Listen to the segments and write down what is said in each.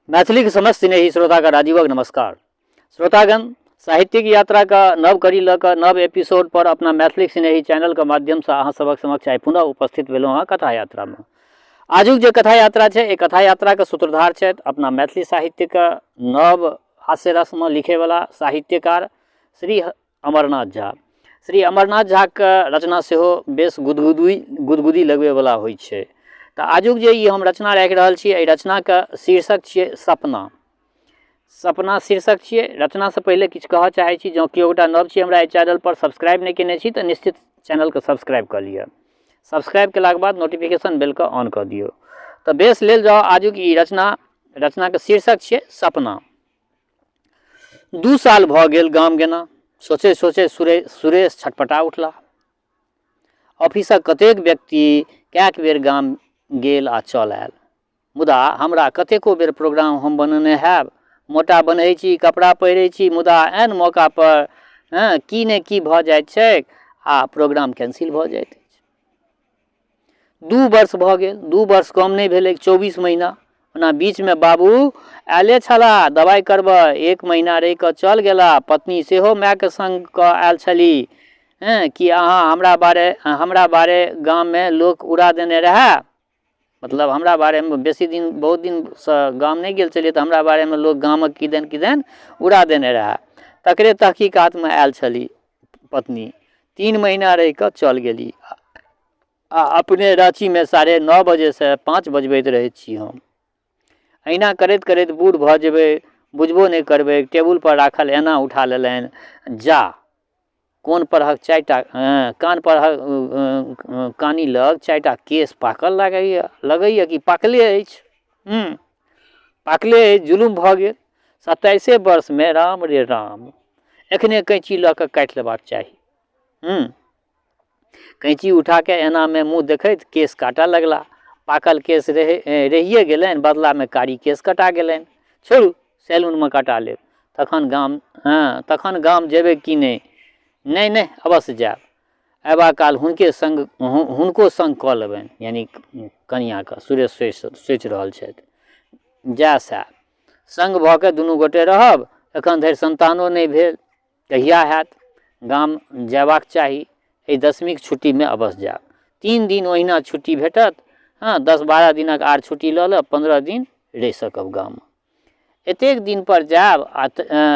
मैथिलीक समस्त स्नेही श्रोताके राजीवक नमस्कार। श्रोतागण, साहित्यिक यात्राके नव कड़ी लऽ कऽ नव एपिसोड पर अपना मैथिलीक स्नेही चैनलके माध्यमसँ अहाँ सभक समक्ष आइ पुनः उपस्थित भेलहुँ हँ कथा यात्रामे। आजुक जे कथा यात्रा छै, एहि कथा यात्राके सूत्रधार छथि अपना मैथिली साहित्यके नव हास्य रसमे लिखैवला साहित्यकार श्री अमरनाथ झा। श्री अमरनाथ झाके रचना सेहो बेस गुदगुदी गुदगुदी लगबैवला होइ छै। तऽ आजुक जे ई हम रचना राखि रहल छी, एहि रचनाके शीर्षक छियै सपना। सपना शीर्षक छियै। रचनासँ पहिले किछु कहऽ चाहै छी, जँ केओ गोटा नव छी हमरा एहि चैनलपर सब्सक्राइब नहि कयने छी तऽ निश्चित चैनलके सब्सक्राइब कऽ लिअ। सब्सक्राइब कयलाके बाद नोटिफिकेशन बेलके ऑन कऽ दियौ। तऽ बेस लेल जाउ आजुक ई रचना। रचनाके शीर्षक छियै सपना। 2 साल भऽ गेल गाम गेना। सोचैत सोचैत सुरेश छटपटा उठला। ऑफिसक कतेक व्यक्ति कएक बेर गाम गेल आ चल आयल, मुदा हमरा कतेको बेर प्रोग्राम हम बनेने हैब। मोटा बन्है छी, कपड़ा पहिरै छी, मुदा एहन मौका पर की ने की भऽ जाइत छैक आ प्रोग्राम कैंसिल भऽ जाइत अछि। 2 वर्ष भऽ गेल, 2 वर्ष कम नहि भेलै, 24 महीना। ओना बीचमे बाबू आयले छलाह दवाइ करबऽ, 1 महीना रहि कऽ चल गेला। पत्नी सेहो मायके संग कऽ आयल छली। कि अहाँ हमरा बारे गाममे लोक उड़ा देने रहए, मतलब हमरा बारेमे बेसी दिन बहुत दिनसँ गाम नहि गेल छलियै तऽ हमरा बारेमे लोक गामक किदन किदन उड़ा देने रहए, तकरे तहकीकातमे आयल छली पत्नी। 3 महीना रहि कऽ चल गेली आ अपने राँचीमे 9:30 बजेसँ 5 बजबैत रहै छी हम। एहिना करैत करैत बूढ़ भऽ जेबै, बुझबो नहि करबै। टेबुलपर राखल एना उठा लेलनि, जा कोन परहक 4टा कान परहक कानी लग 4टा केश पाकल लगैए कि पाकले अछि। पाकले अछि, जुलुम भऽ गेल। 27 वर्षमे राम रे राम, एखने कैंची लऽ कऽ काटि लेबाक चाही। कैंची उठाके एनामे मुँह देखैत केश काटऽ लगला। पाकल केश रहिए गेलनि, बदलामे कारी केश कटा गेलनि। छोड़ू, सैलूनमे कटा लेब। तखन गाम जेबै कि नहि? नहि नहि, अवश्य जायब। अयबा काल हुनके संग हुनको संग कऽ लेबनि, यानि कनिआँके। सुरेश सोचि रहल छथि। जाय सएह, संग भऽ कऽ दुनू गोटे रहब। एखन धरि सन्तानो नहि भेल, कहिया हैत? गाम जयबाक चाही। एहि दशमीके छुट्टीमे अवश्य जायब। 3 दिन ओहिना छुट्टी भेटत। हँ, 10-12 दिनक आर छुट्टी लऽ लेब, 15 दिन रहि सकब गाममे। एतेक दिनपर जायब आ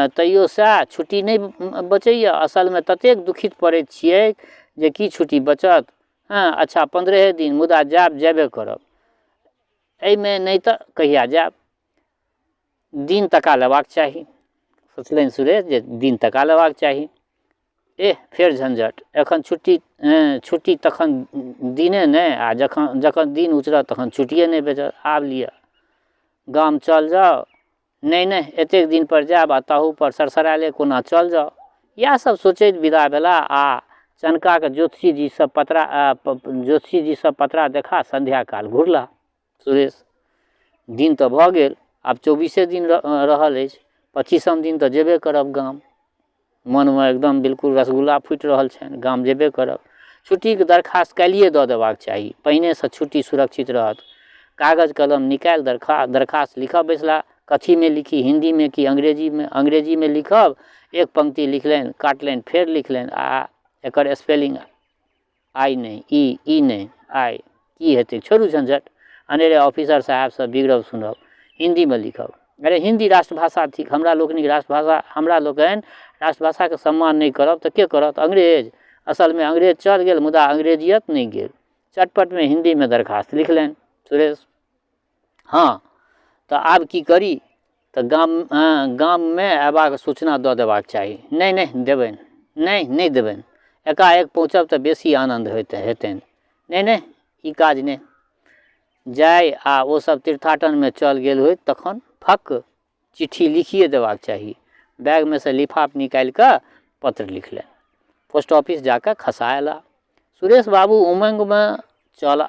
तैयो सएह छुट्टी नहि बचैए। असलमे ततेक दुखित पड़ैत छियै जे की छुट्टी बचत। हँ, अच्छा 15 दिन, मुदा जायब जेबे करब। एहिमे नहि तऽ कहिया जायब? दिन तका लेबाक चाही। सोचलनि सुरेश जे दिन तका लेबाक चाही। एह, फेर झंझट। एखन छुट्टी तखन दिने नहि, आ जखन दिन उचरत तखन छुट्टिए नहि भेटत। आब लिअ, गाम चल जाउ। नहि नहि, एतेक दिनपर जायब आ ताहूपर सरसरायले कोना चल जाउ। इएह सब सोचैत विदा भेला आ चनकाके ज्योतिषीजी सब पतरा देखा संध्या काल घुरला। सुरेश, दिन तऽ भऽ गेल, आब 24 दिन रहल अछि, 25म दिन तऽ जेबे करब गाम। मनमे एकदम बिल्कुल रसगुल्ला फूटि रहल छनि, गाम जेबे करब। छुट्टीके दरखास्त काल्हिए दऽ देबाक चाही, पहिनेसँ छुट्टी सुरक्षित रहत। कागज कलम निकालि दरखास्त लिखऽ बैसला। कथीमे लिखी, हिन्दीमे कि अंग्रेजीमे? अंग्रेजीमे लिखब। एक पंक्ति लिखलनि, काटलनि, फेर लिखलनि, आ एकर स्पेलिंग आइ नहि, ई ई नहि, आइ की हेतै? छोड़ू झंझट, अनेरे ऑफिसर साहेबसँ बिगड़ब सुनब। हिन्दीमे लिखब। अरे हिन्दी राष्ट्रभाषा थिक, हमरा लोकनिक राष्ट्रभाषा। हमरा लोकनि राष्ट्रभाषाके सम्मान नहि करब तऽ के करत? अंग्रेज? असलमे अंग्रेज चल गेल, मुदा अंग्रेजियत नहि गेल। चटपटमे हिन्दीमे दरखास्त लिखलनि सुरेश। हँ, तऽ आब की करी? तऽ गाममे अयबाक सूचना दऽ देबाक चाही। नहि नहि देबनि, नहि नहि देबनि। एकाएक पहुँचब तऽ बेसी आनन्द हेतनि। नहि नहि, ई काज नहि। जाय आ ओ सब तीर्थाटनमे चल गेल होइत तखन फक चिट्ठी लिखिए देबाक चाही। बैगमे सँ लिफाफ निकालि कऽ पत्र लिखलनि। पोस्ट ऑफिस जाकऽ खसा अयला। सुरेश बाबू उमङ्गमे चल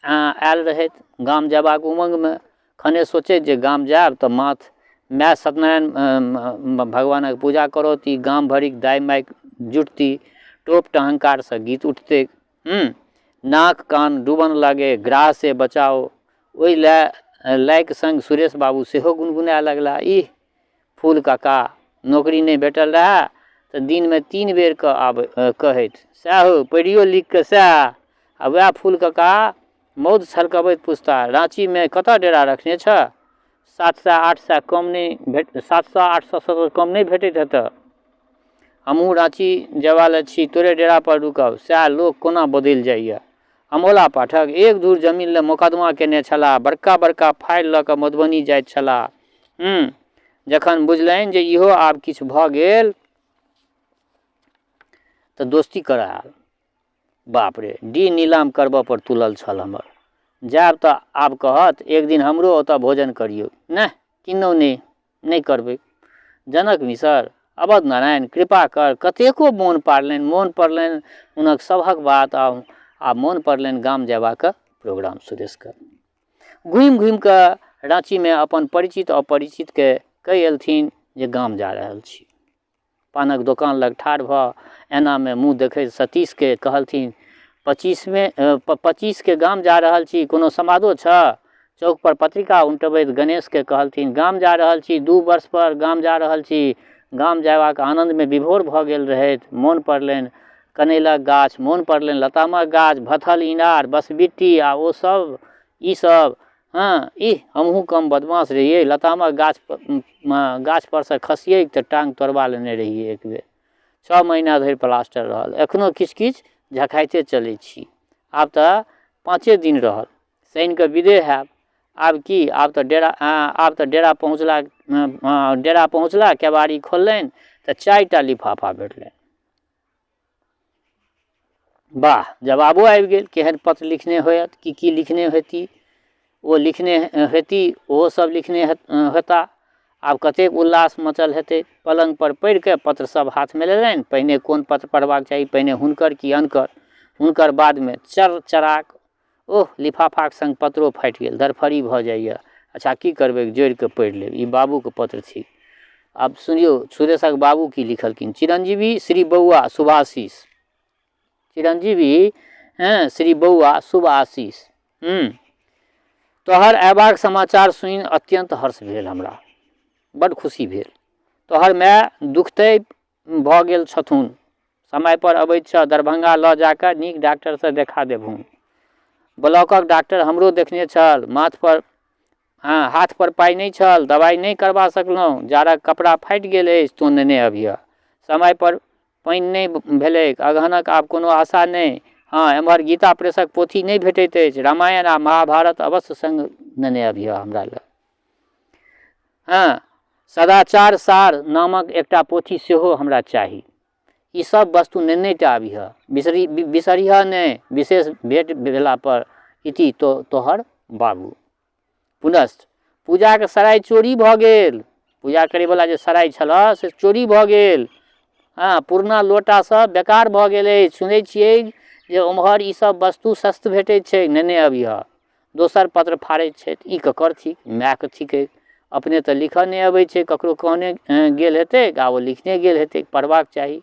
आयल रहथि, गाम जयबाक उमङ्गमे। खने सोचैत जे गाम जायब तऽ माथ माय सत्यनारायण भगवानक पूजा करौती, गाम भरिक दाइ माइ जुटती, टोप टहंकारसँ गीत उठतै, नाक कान डूबन लागे, ग्राह से बचाओ। ओहि लए लाइक सङ्ग सुरेश बाबू सेहो गुनगुनाए लगलाह, इह फूल काका नौकरी नहि भेटल रहए तऽ दिनमे 3 बेरके आब कहैत, सएह हौ पढ़िओ लिखिकऽ सएह। आ वएह फूल काका मौध छलकबैत पुछता, राँचीमे कतऽ डेरा रखने छह? 700 800 कम नहि भेट 700 800 सँ कम नहि भेटैत हेतऽ। हमहूँ राँची जेबा लए छी, तोरे डेरापर रुकब। सएह लोक कोना बदलि जाइए। अमोला पाठक एक धूर जमीन लए मोकदमा केने छलाह, बड़का बड़का फाइल लऽ कऽ मधुबनी जाइत छलाह। जखन बुझलनि जे इहो आब किछु भऽ गेल तऽ दोस्ती करऽ आयल। बाप रे, डीह नीलाम करबऽ पर तुलल छल हमर। जायब तऽ आब कहत एक दिन हमरो ओतऽ भोजन करियौ। नहि, किन्नहुँ नहि, नहि करबै। जनक मिसर, अवध नारायण, कृपा कर, कतेको मोन पाड़लनि, मोन पड़लनि हुनक सभक बात आ मोन पड़लनि गाम जयबाक प्रोग्राम सुरेशके। घुमि घुमिकऽ राँचीमे अपन परिचित अपरिचितके कहि अयलथिन जे गाम जा रहल छी। पानक दोकान लग ठाढ़ भऽ एनामे मुँह देखैत सतीशके कहलथिन, 25के गाम जा रहल छी, कोनो समादो छह? चौकपर पत्रिका उनटबैत गणेशके कहलथिन, गाम जा रहल छी, 2 वर्षपर गाम जा रहल छी। गाम जयबाक आनन्दमे विभोर भऽ गेल रहथि। मोन पड़लनि कनैलक गाछ, मोन पड़लनि लतामक गाछ, भथल इनार, बसबिट्टी आ ओ सब, ई सब। हँ, इह, हमहूँ कम बदमाश रहियै। लतामक गाछपरसँ खसियै तऽ टाँग तोड़बा लेने रहियै एक बेर। 6 महीना धरि प्लास्टर रहल। एखनो किछु किछु झखाइते चलै छी। आब तऽ 5 दिन रहल। शनिके विदे हैब। आब की, आब तऽ डेरा, आब तऽ डेरा पहुँचला, डेरा पहुँचला, केबाड़ी खोललनि तऽ 4टा लिफाफा भेटलनि। वाह, जवाबो आबि गेल। केहन पत्र लिखने होयत, की की लिखने हेती, ओ लिखने हेती, ओहो सब लिखने हेता। आब कतेक उल्लास मचल हेतै। पलङ्गपर पड़िके पत्र सब हाथमे लेलनि। पहिने कोन पत्र पढ़बाक चाही, पहिने हुनकर कि अनकर, हुनकर बादमे। चर चराक, ओह, लिफाफाक सङ्ग पत्रो फाटि गेल, धरफड़ी भऽ जाइए। अच्छा की करबै, जोड़िकऽ पढ़ि लेब, ई बाबूके पत्र थिक। आब सुनियौ सुरेशक बाबू की लिखलखिन। चिरंजीवी श्री बौआ शुभाशीष, चिरंजीवी हँ श्री बौआ शुभ आशीष। तोहर अयबाक समाचार सुनि अत्यन्त हर्ष भेल, हमरा बड्ड खुशी भेल। तोहर माय दुखतै भऽ गेल छथुन, समयपर अबैत छह, दरभंगा लऽ जाकऽ नीक डॉक्टरसँ देखा देबहुन। ब्लॉकक डॉक्टर हमरो देखने छल, माथपर हँ हाथपर पाइ नहि छल, दबाइ नहि करबा सकलहुँ, जाड़क कपड़ा फाटि गेल अछि, तोँ नेने अबिहऽ। समयपर पानि नहि भेलैक, अगहनक आब कोनो आशा नहि। हँ, एम्हर गीता प्रेसक पोथी नहि भेटैत अछि, रामायण आ महाभारत अवश्य सङ्ग नेने अबिहऽ हमरा लए। हँ, सदाचार सार नामक एकटा पोथी सेहो हमरा चाही। ई सब वस्तु नेने टा अबिहऽ, बिसरिहऽ नहि, विशेष भेट भेलापर इति तोहर बाबू। पुनश्च पूजाके सराइ चोरी भऽ गेल, पूजा करैवला जे सराइ छलऽ से चोरी भऽ गेल। हँ, पुरना लोटा सब बेकार भऽ गेल अछि। सुनै छियै जे ओम्हर ई सब वस्तु सस्त भेटै छै, नेने अबिहऽ। दोसर पत्र फाड़ैत छथि, ई ककर थिक? मायके थिकै। अपने तऽ लिखऽ नहि अबै छै, ककरो कहने गेल हेतै आ ओ लिखने गेल हेतै, पढ़बाक चाही।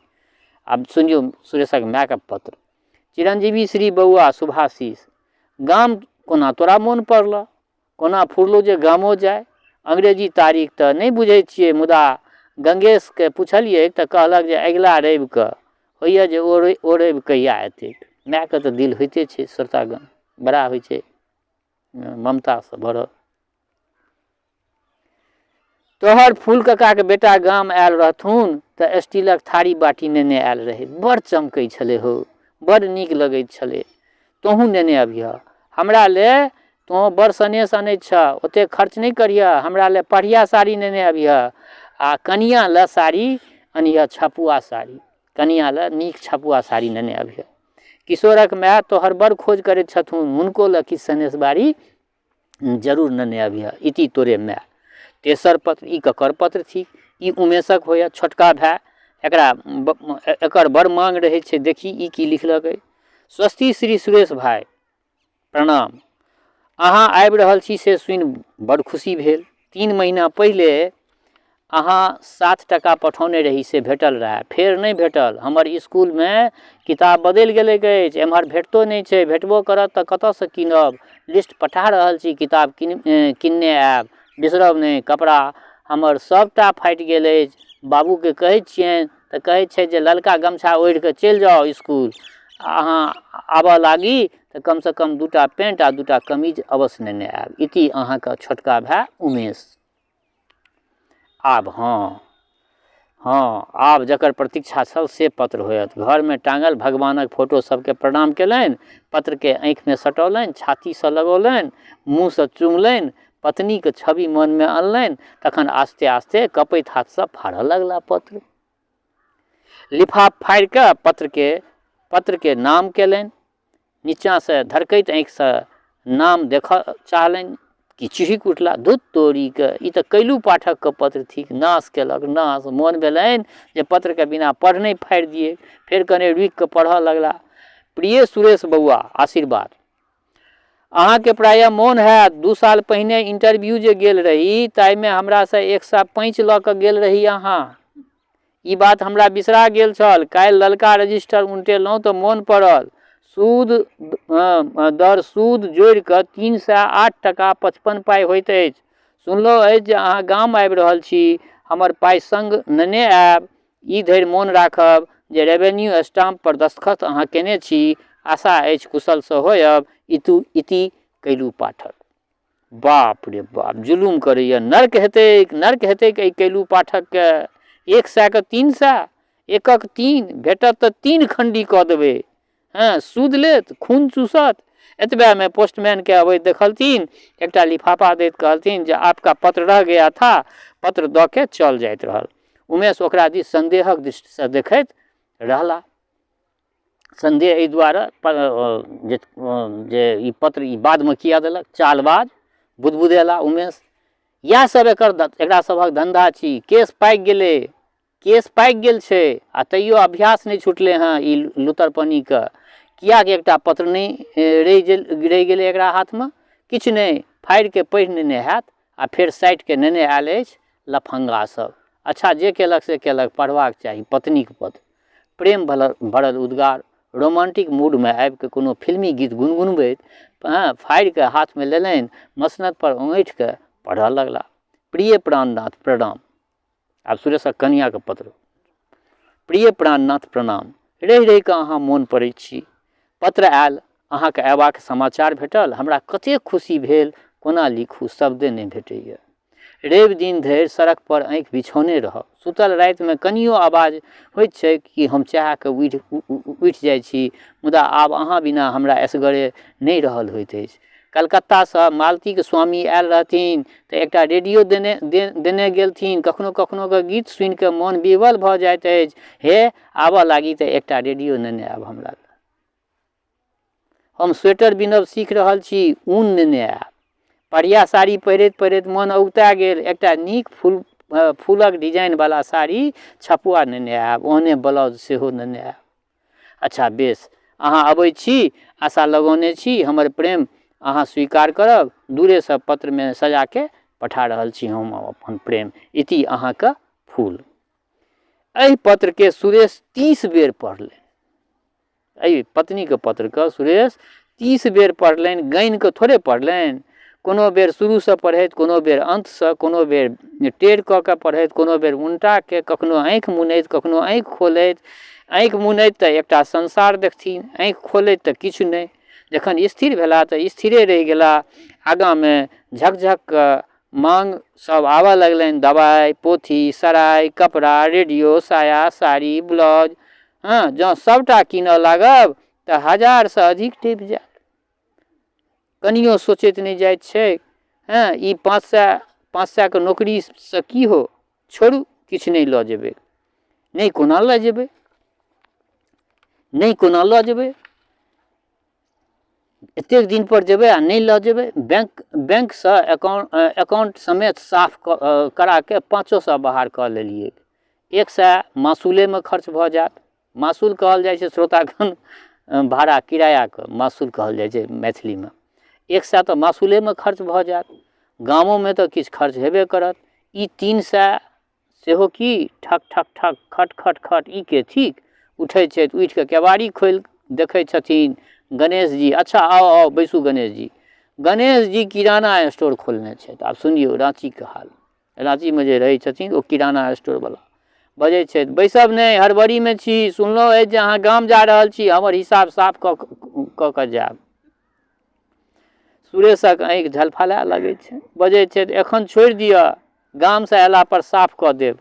आब सुनियौ सुरेशक मायके पत्र। चिरंजीवी श्री बौआ शुभाशीष, गाम कोना तोरा मोन पड़लऽ? कोना फुरलौ जे गामो जाय? अंग्रेजी तारीख तऽ नहि बुझै छियै, मुदा गंगेशके पुछलियै तऽ कहलक जे अगिला रविके होइए जे ओ रवि कहिया एतै। मायके तऽ दिल होइते छै श्रोतागण, बड़ा होइ छै ममतासँ भरल। तोहर फूल ककाके बेटा गाम आयल रहथुन तऽ स्टीलक थारी बाटी नेने आयल रहै, बड़ चमकै छलै हौ, बड़ नीक लगैत छलै। तोहूँ नेने अबिहऽ हमरा ले, तोँ बड़ सनेस अनैत छह, ओतेक खर्च नहि करिहऽ। हमरा ले पढ़िया साड़ी नेने अबिहऽ आ कनियाँ ले साड़ी अनिहऽ, छपुआ साड़ी, कनियाँ ले नीक छपुआ साड़ी नेने अबिहऽ। किशोरक माय तोहर बड़ खोज करैत छथुन, हुनको ले किछु सनेस बारी जरूर नेने अबिहऽ। इति तोरे माय। तेसर पत्र, ई ककर पत्र थिक? ई उमेशक होयत, छोटका भाय। एकरा एकर बड़ माँग रहै छै। देखी ई की लिखलक अइ। स्वस्ति श्री सुरेश भाय, प्रणाम। अहाँ आबि रहल छी से सुनि बड़ खुशी भेल। 3 महीना पहिले अहाँ 7 टका पठौने रही से भेटल रहए, फेर नहि भेटल। हमर इसकुलमे किताब बदलि गेलैक अछि, एम्हर भेटतो नहि छै, भेटबो करत तऽ कतऽसँ कीनब? लिस्ट पठा रहल छी, किताब किनने आयब, बिसरब नहि। कपड़ा हमर सभटा फाटि गेल अछि। बाबूके कहै छियनि तऽ कहै छथि जे ललका गमछा ओढ़िकऽ चलि जाउ इसकुल। अहाँ आबऽ लागी तऽ कमसँ कम 2टा पेन्ट आ 2टा कमीज अवश्य नेने आयब। इति अहाँके छोटका भाय उमेश। आब हँ हँ आब जकर प्रतीक्षा छल से पत्र होयत। घरमे टाँगल भगवानक फोटो सबके प्रणाम केलनि, पत्रके आँखिमे सटौलनि, छातीसँ लगौलनि, मुँहसँ चुमलनि, पत्नीके छवि मनमे अनलनि, तखन आस्ते आस्ते कँपैत हाथसँ फाड़ऽ लगला पत्र। लिफाफ फाड़िकऽ पत्रके नाम केलनि। नीचाँसँ धड़कैत आँखिसँ नाम देखऽ चाहलनि कि चिहुकि उठला, धुत तोरीके, ई तऽ कैलू पाठकके पत्र थिक, नाश केलक नाश। मोन भेलनि जे पत्रके बिना पढ़ने फाड़ि दियै। फेर कने रुकिकऽ पढ़ऽ लगला। प्रिय सुरेश बौआ, आशीर्वाद। अहाँके प्रायः मोन हैत, 2 साल पहिने इंटरव्यू जे गेल रही ताहिमे हमरासँ 100 पैँच लऽ कऽ गेल रही अहाँ। ई बात हमरा बिसरा गेल छल। काल्हि ललका रजिस्टर उनटेलहुँ तऽ मोन पड़ल। सूद दर सूद जोड़िकऽ 308 टका 55 पाइ होइत अछि। सुनलहुँ अछि जे अहाँ गाम आबि रहल छी। हमर पाइ सङ्ग नेने आयब। ई धरि मोन राखब जे रेवेन्यू स्टाम्प पर दस्तखत अहाँ केने छी। आशा अछि कुशलसँ होयब। इति कैलू पाठक। बाप रे बाप, जुलुम करैए। नर्क हेतैक, नर्क हेतैक एहि कैलू पाठकके। 100के 300, एकक 3 भेटत तऽ 3 खण्डी कऽ देबै। हँ, सूद लेत, खून चूसत। एतबेमे पोस्टमैनके अबैत देखलथिन, एकटा लिफाफा दैत कहलथिन जे आपका पत्र रह गया था। पत्र दऽ के चल जाइत रहल। उमेश ओकरा दिस सन्देहक दृष्टिसँ देखैत रहला। सन्देह एहि दुआरे जे ई पत्र ई बादमे किया देलक। चालबाज बुदबुदेला उमेश। इएह सब एकरा सभक धन्धा छी। केस पाकि गेलै, केस पाकि गेल छै आ तैयो अभ्यास नहि छुटलै हँ ई लुतरपनीके। किएक एकटा पत्र नहि रहि गेलै एकरा हाथमे? किछु नहि, फाड़िके पढ़ि नेने हैत आ फेर साटिके नेने आयल अछि लफङ्गा सब। अच्छा, जे केलक से केलक, पढ़बाक चाही पत्नीक पत्र। प्रेम भरल उद्गार, रोमांटिक मूडमे आबिकऽ कोनो फिल्मी गीत गुनगुनबैत फाड़िकऽ हाथमे लेलनि, मसनदपर ओँगठिकऽ पढ़ऽ लगला। प्रिय प्राणनाथ प्रणाम। आब सुरेशक कनिआँके पत्र। प्रिय प्राणनाथ प्रणाम। रहि रहिकऽ अहाँ मोन पड़ै छी। पत्र आयल, अहाँके अयबाक समाचार भेटल, हमरा कतेक खुशी भेल, कोना लिखू, शब्दे नहि भेटैए। रवि दिन धरि सड़क पर आँखि बिछौने रहब। सुतल रातिमे कनियो आवाज होइत छैक कि हम चाहके उठि जाइ छी, मुदा आब अहाँ बिना हमरा एसगरे नहि रहल होइत अछि। कलकत्तासँ मालतीके स्वामी आयल रहथिन तऽ एकटा रेडियो देने गेलथिन। कखनो कखनो कऽ गीत सुनिकऽ मोन विह्वल भऽ जाइत अछि। हे, आबऽ लागी तऽ एकटा रेडियो नेने आयब हमरा लए। हम स्वेटर बिनब सीख रहल छी, ऊन नेने आयब। पढ़िया साड़ी पहिरैत पहिरैत मन औगता गेल। एकटा नीक फूलक डिजाइनवला साड़ी छपुआ नेने आयब, ओहने ब्लाउज सेहो नेने आयब। अच्छा बेस, अहाँ अबै छी, आशा लगौने छी, हमर प्रेम अहाँ स्वीकार करब। दूरेसँ पत्रमे सजाके पठा रहल छी हम अपन प्रेम। इति अहाँके फूल। एहि पत्रके सुरेश 30 बेर पढ़लनि। एहि पत्नीके पत्रके सुरेश 30 बेर पढ़लनि, गानिकऽ थोड़े पढ़लनि। कोनो बेर शुरूसँ पढ़ैत, कोनो बेर अन्तसँ, कोनो बेर टेढ़ कऽ कऽ पढ़ैत, कोनो बेर उनटाके, कखनो आँखि मुनैत, कखनो आँखि खोलैत। आँखि मुनैत तऽ एकटा संसार देखथिन, आँखि खोलैत तऽ किछु नहि। जखन स्थिर भेला तऽ स्थिरे रहि गेला। आगाँमे झकझक कऽ माँग सब आबऽ लगलनि, दवाइ, पोथी, सराइ, कपड़ा, रेडियो, साया, साड़ी, ब्लाउज। हँ, जँ सबटा कीनऽ लागब तऽ 1000सँ अधिक टपि जायत। कनियो सोचैत नहि जाइत छैक। हँ, ई 500के नौकरीसँ की हो, छोड़ू, किछु नहि लऽ जेबै। नहि, कोना लऽ जेबै? नहि, कोना लऽ जेबै? एतेक दिनपर जेबै आ नहि लऽ जेबै? बैंकसँ एकाउंट समेत साफ कराके 500 बाहर कऽ लेलियै। 100 मासूलेमे खर्च भऽ जायत। मासूल कहल जाइ छै श्रोतागण, भाड़ा किरायाके मासूल कहल जाइ छै मैथिलीमे। 100 तऽ मासूलेमे खर्च भऽ जायत, गामोमे तऽ किछु खर्च हेबे करत। ई 300 सेहो की ठक ठक ठक खट खट खट ई के थिक? उठै छथि, उठि कऽ केबाड़ी खोलि देखै छथिन गणेश जी। अच्छा आउ आउ बैसू गणेश जी। गणेश जी किराना स्टोर खोलने छथि। आब सुनियौ राँचीके हाल। राँचीमे जे रहै छथिन ओ किराना स्टोरवला बजै छथि, बैसब नहि, हड़बड़ीमे छी, सुनलहुँ अछि जे अहाँ गाम जा रहल छी, हमर हिसाब साफ कऽ कऽ कऽ जायब। सुरेशक आँखि झलफलाय लगै छै। बजै छथि, एखन छोड़ि दिअ, गामसँ अयलापर साफ कऽ देब।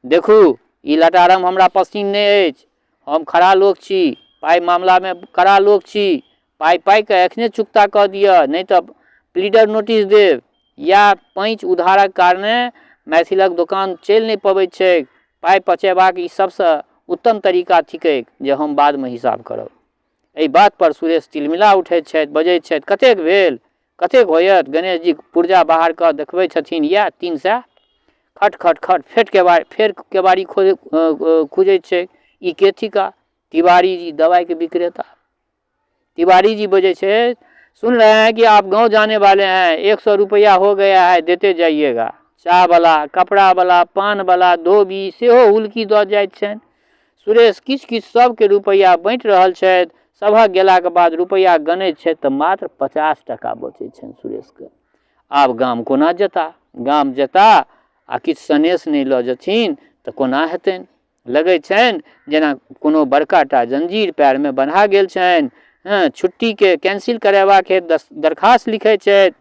देखू, ई लटारम हमरा पसिन नहि अछि। हम खड़ा लोक छी, पाइ मामलामे कड़ा लोक छी। पाइ पाइके एखने चुकता कऽ दिअ, नहि तऽ प्लीडर नोटिस देब। इएह पैँच उधारक कारणे मैथिलक दोकान चलि नहि पबैत छैक। पाइ पचेबाक ई सभसँ उत्तम तरीका थिकैक जे हम बादमे हिसाब करब। एहि बातपर सुरेश तिलमिला उठैत छथि, बजैत छथि, कतेक भेल? कतेक होयत? गणेशजी पुर्जा बाहर कऽ देखबै छथिन, इएह 300। खट खट खट फेर केबाड़ी, फेर केबाड़ी खुजैत छै। ई के थिका? तिवारी जी, दवाइके विक्रेता। तिवारी जी बजै छै, सुन रहे हैं कि आप गाँव जाने वाले हैं, 100 रुपया हो गया है, देते जाइएगा। चाहवला, कपड़ावला, पानवला, धोबी सेहो हुलकी दऽ जाइत छनि। सुरेश किछु किछु सभके रुपैआ बाँटि रहल छथि। सभक गेलाक बाद रुपैआ गनैत छथि तऽ मात्र 50 टाका बचैत छनि सुरेशके। आब गाम कोना जेता? गाम जेता आ किछु सनेस नहि लऽ जेथिन तऽ कोना हेतनि? लगै छनि जेना कोनो बड़का टा जंजीर पएरमे बन्हा गेल छनि। हँ, छुट्टीके कैंसिल करेबाक हेतु दरखास्त लिखै छथि।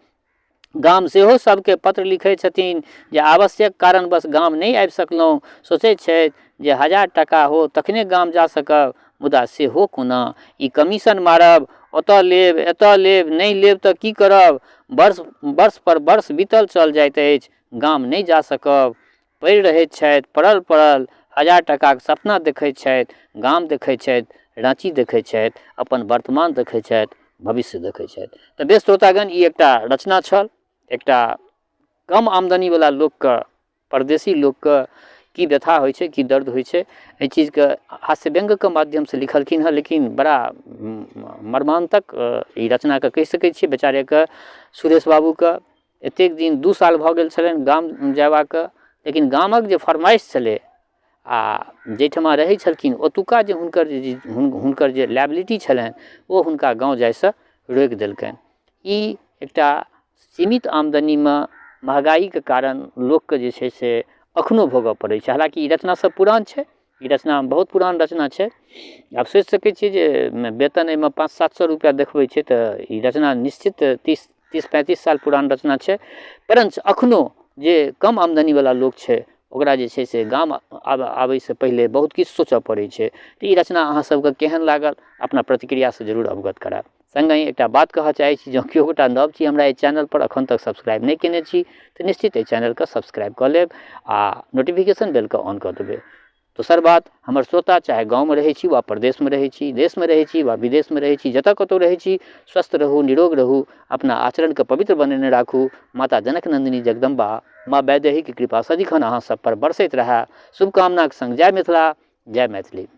गाम सेहो सभके पत्र लिखै छथिन जे आवश्यक कारणवश गाम नहि आबि सकलहुँ। सोचै छथि जे 1000 टाका हो तखने गाम जा सकब, मुदा सेहो कोना? ई कमीशन मारब, ओतऽ लेब, एतऽ लेब, नहि लेब तऽ की करब? वर्ष वर्षपर वर्ष बीतल चल जाइत अछि, गाम नहि जा सकब। पड़ि रहैत छथि, पड़ल पड़ल 1000 टाकाक सपना देखैत छथि, गाम देखैत छथि, राँची देखैत छथि, अपन वर्तमान देखैत छथि, भविष्य देखै छथि। तऽ बेस श्रोतागण, ई एकटा रचना छल एकटा कम आमदनीवला लोकके, परदेशी लोकके की व्यथा होइ छै, की दर्द होइ छै, एहि चीजके हास्य व्यङ्ग्यके माध्यमसँ लिखलखिन हँ, लेकिन बड़ा मर्मान्तक ई रचनाके कहि सकै छियै। बेचारेके सुरेश बाबूके एतेक दिन 2 साल भऽ गेल छलनि गाम जयबाक, लेकिन गामक जे फरमाइश छलै आ जाहिठमा रहै छलखिन ओतुका जे हुनकर जे हुनकर जे लाइबिलिटी छलनि ओ हुनका गाँव जाइसँ रोकि देलकनि। ई एकटा सीमित आमदनीमे महगाइके कारण लोकके जे छै से एखनो भोगऽ पड़ै छै। हालाँकि ई रचना सब पुरान छै, ई रचना बहुत पुरान रचना छै। आब सोचि सकै छियै जे वेतन एहिमे 500-700 रुपैआ देखबै छै तऽ ई रचना निश्चित 30-35 साल पुरान रचना छै। परञ्च एखनो जे कम आमदनीवला लोक छै ओकरा जे छै से गाम आबैसँ पहिले बहुत किछु सोचऽ पड़ै छै। तऽ ई रचना अहाँ सबके केहन लागल अपना प्रतिक्रियासँ जरूर अवगत करायब। सङ्गहि एकटा बात कहऽ चाहै छी, जँ केओ गोटा नव छी हमरा एहि चैनलपर, एखन तक सब्सक्राइब नहि कयने छी तऽ निश्चित एहि चैनलके सब्सक्राइब कऽ लेब आ नोटिफिकेशन बेलके ऑन कऽ देबै। दोसर बात, हमर श्रोता चाहे गाँवमे रहै छी वा परदेशमे रहै छी, देशमे रहै छी वा विदेशमे रहै छी, जतऽ कतहु रहै छी, स्वस्थ रहू, निरोग रहू, अपना आचरणके पवित्र बनेने राखू। माता जनक नन्दिनी जगदम्बा माँ वैदेहीके कृपा सदिखन अहाँ सबपर बरसैत रहए। शुभकामनाके सङ्ग जय मिथिला, जय मैथिली।